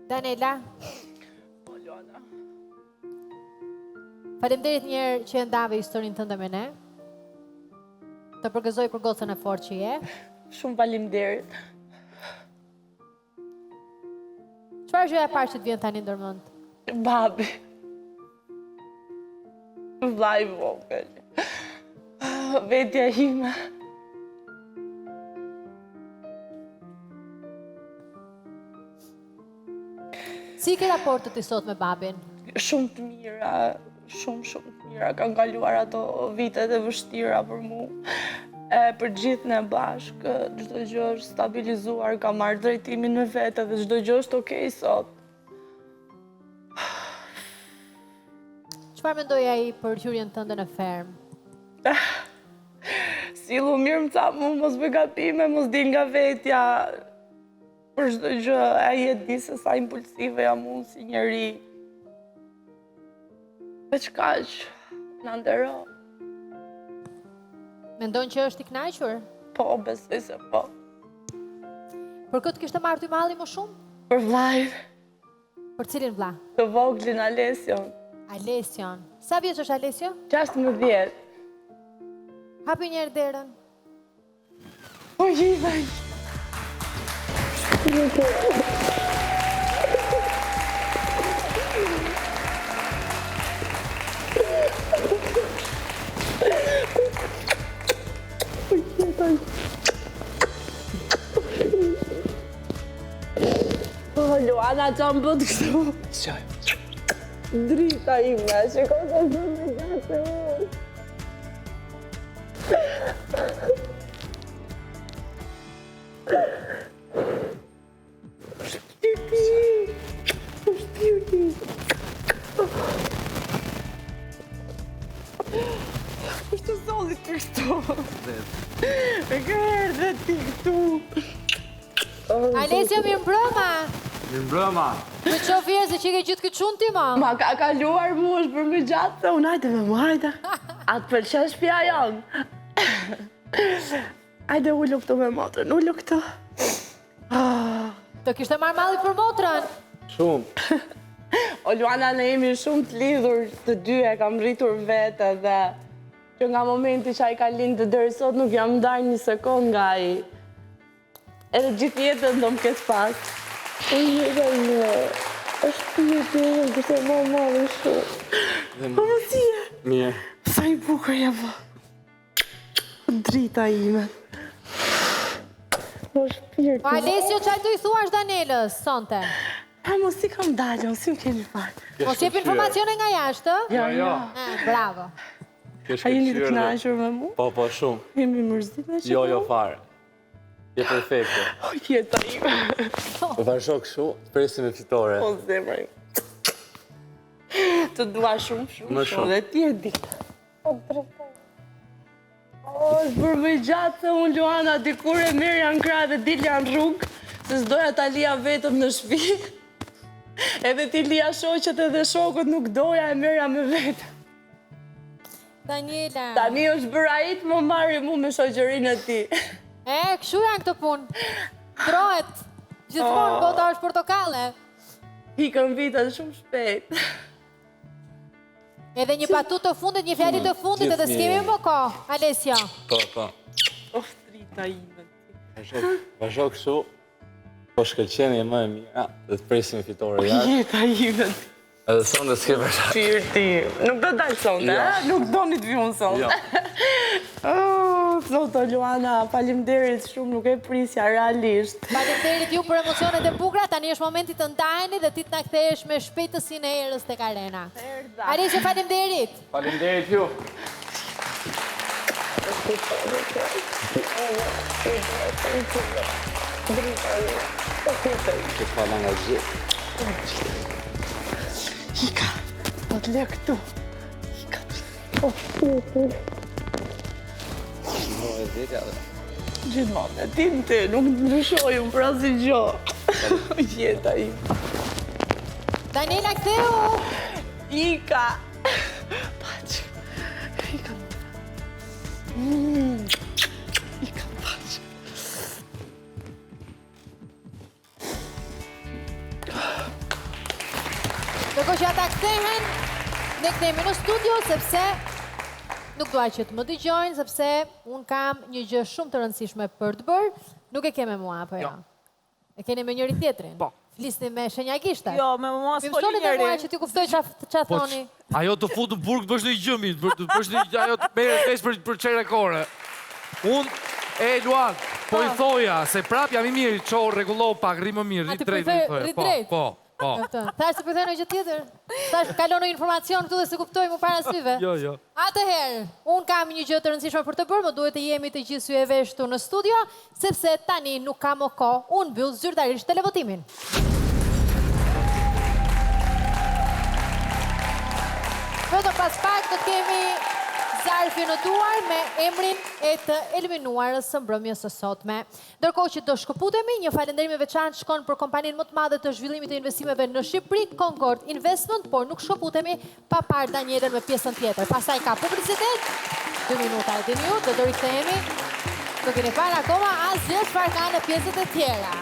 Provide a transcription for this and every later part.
Danela. Po, Luana. Faleminderit një herë që e ndave historinë tënde me ne. Të përgëzoj për gocën e fortë që je. Shumë faleminderit. Çfarë është gjëja e parë që të vjen tani ndërmend? Babi. Vllai i vogël. Vetja ime. Si i ke raportet ti sot me babin? Shumë të mira, shumë shumë të mira. Kanë kaluar ato vitet e vështira për mu. E për gjithë ne bashkë, çdo gjë është stabilizuar, ka marrë drejtimin në vete dhe çdo gjë është okej sot. Çfarë mendoi ai për hyrjen tënde në fermë? Sillu mirë më tha mu, mos bëj gabime, mos dil nga vetja. Për çdo gjë, ai e di se sa impulsive jam unë si njeri. Veç kaq, na ndero. Mendon që është i kënaqur? Po, besoj se po. Për kë të kishte marrë ty malli më shumë? Për vllain. Për cilin vlla? Të voglin Alesion. Alesion. Sa vjeç është Alesio? 16. Hapi një herë derën. Po gjithaj. Po gjithaj. Po, Luana, ça më bëtë kështu? Qaj. Drita ime, shiko se zë me gjatë se unë. Shpirti, shpirti. Kush të solli ty këtu? E ke erdhe ti këtu? Alesio, mirëmbrëma! Mirëmbrëma! Të shoh se që ke gjithë këtë çun ti, ma? Ma ka kaluar mu është bërë më gjatë se unë hajde me mu, hajde. A të pëlqen shpia jonë? Hajde ulu këtu me motrën, ulu këtu. Ah. Të kishte marrë malli për motrën? Shumë. O Luana, ne jemi shumë të lidhur të dy e kam rritur vetë dhe që nga momenti që ai ka lindë deri sot nuk jam ndarë një sekond nga ai. Edhe gjithë jetën do më ketë pas. O jeta ime, është shpirti im, kështë e ma madhe shumë. Po më si je? Mirë. Sa i bukur je po. Drita ime. O shpirti. Po Alesio, ça do i thuash Danelës, sonte? Ha, mos si kam dalë, si më keni parë. Mos jep informacione nga jashtë, Jo, jo. Bravo. A jeni të kënaqur me mu? Po, po, shumë. Jemi mërzit me që Jo, jo, fare. Je perfekte. O, jeta ime. Vazhdo kështu, të presim me fitore. O, zemra ime. Të dua shumë, shumë, shumë. Dhe ti e di. O, drita. O, është bërë më gjatë se unë, Luana, dikur e merrja në krah dhe dilja në rrugë, se s'doja ta lija vetëm në shpi. Edhe t'i lija shoqet edhe shokët nuk doja e merrja me vete. Daniela. Tani është bërë ai të më marri mu me shoqërinë e tij. E, kështu janë këto punë. Ndërrohet. Gjithmonë oh. bota është portokalle. Ikën vitet shumë shpejt. Edhe një batutë të fundit, një fjali të fundit edhe s'kemi më kohë, Alesio. Po, po. Oh, drita ime. Vazhdo kështu, po shkëlqen je më e mira dhe të presim fitore jashtë. Jeta ime. Edhe sonte s'ke për ta. Shpirti. Nuk do dal sonte, jo. eh? Nuk doni të vi unë sonte. Jo. Oh, Zot, Luana, faleminderit shumë, nuk e prisja realisht. Faleminderit ju për emocionet e bukura, tani është momenti të ndaheni dhe ti të na kthehesh me shpejtësinë e erës tek arena. Alesio, faleminderit. Faleminderit ju. Të fala nga gjithë. Ika, po të le këtu. Ika, po të Gjithmonë e vetja dhe. Gjithmonë, e tim të, nuk ndryshoj unë për asnjë gjë. Jeta ime. Daniela ktheu! Ika! Paç. Ika. Mm. Ika, paç. Ndërkohë që ata kthehen, ne kthehemi në studio sepse nuk dua që të më dëgjojnë sepse unë kam një gjë shumë të rëndësishme për të bërë. Nuk e ke me mua apo jo? jo? E keni me njëri tjetrin? Po. Flisni me shenja gishtash? Jo, me mua s'foli njeri. Më mua që t'i kuptoj ça ça po, thoni. Ajo të fut në burg të bësh një gjë mi, të bësh një gjë, ajo të merret vesh për për çerek ore. Unë e Luan, po i po. thoja se prap jam i mirë, ço rregullo pak, rri më mirë, rri drejt, rri drejt. Po, po. Thashë se po thënë gjë tjetër. Thashë kalon një informacion këtu dhe s'e kuptoj mu para syve. Jo, jo. Atëherë, unë kam një gjë të rëndësishme për të bërë, më duhet të jemi të gjithë sy e vesh këtu në studio, sepse tani nuk ka më kohë, unë mbyll zyrtarisht televotimin. Vetëm pas pak do të kemi zarfin në duar me emrin e të eliminuarës së mbrëmjes së sotme. Ndërkohë që do shkëputemi, një falënderim i veçantë shkon për kompaninë më të madhe të zhvillimit të investimeve në Shqipëri, Concord Investment, por nuk shkëputemi pa parë Danielën me pjesën tjetër. Pastaj ka publicitet, 2 minuta e dini ju, dhe do rikthehemi. Nuk keni parë akoma asgjë çfarë ka në pjesët e tjera.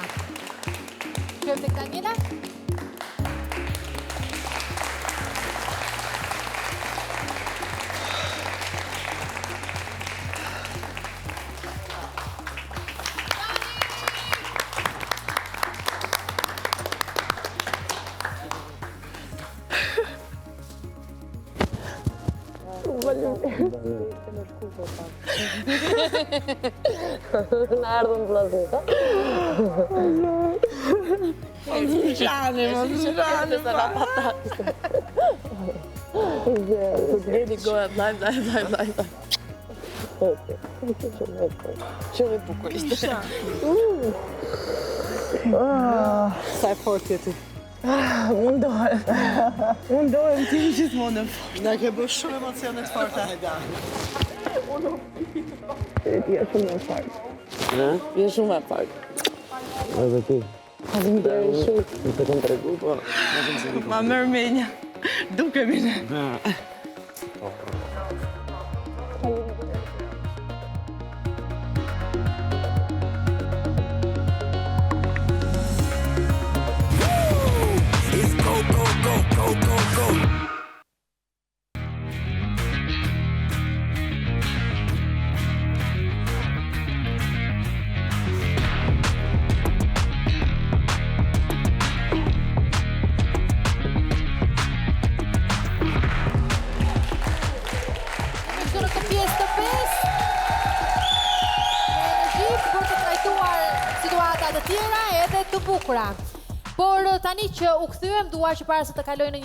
Shkojmë tek Daniela. Na erdhën vëllazërit, a? Mos më shani, mos më shani. Të ngeli goja, blaj, blaj, blaj, blaj. Shumë e bukur ishte. Sa e fortë je ti. Mundohem. Mundohem të jem gjithmonë e fortë. Na ke bërë shumë emocione të forta. Ti je shumë e fortë. Je shumë e fortë. Edhe ti. Faleminderit shumë. Nuk të kam tregu, po. Ma merr mendja. Dukemi ne. Jemi këtu në këtë pjesë të pestë. Me energji për të trajtuar situata të tjera edhe të bukura. Por tani që u kthyem, dua që para se të kaloj në një.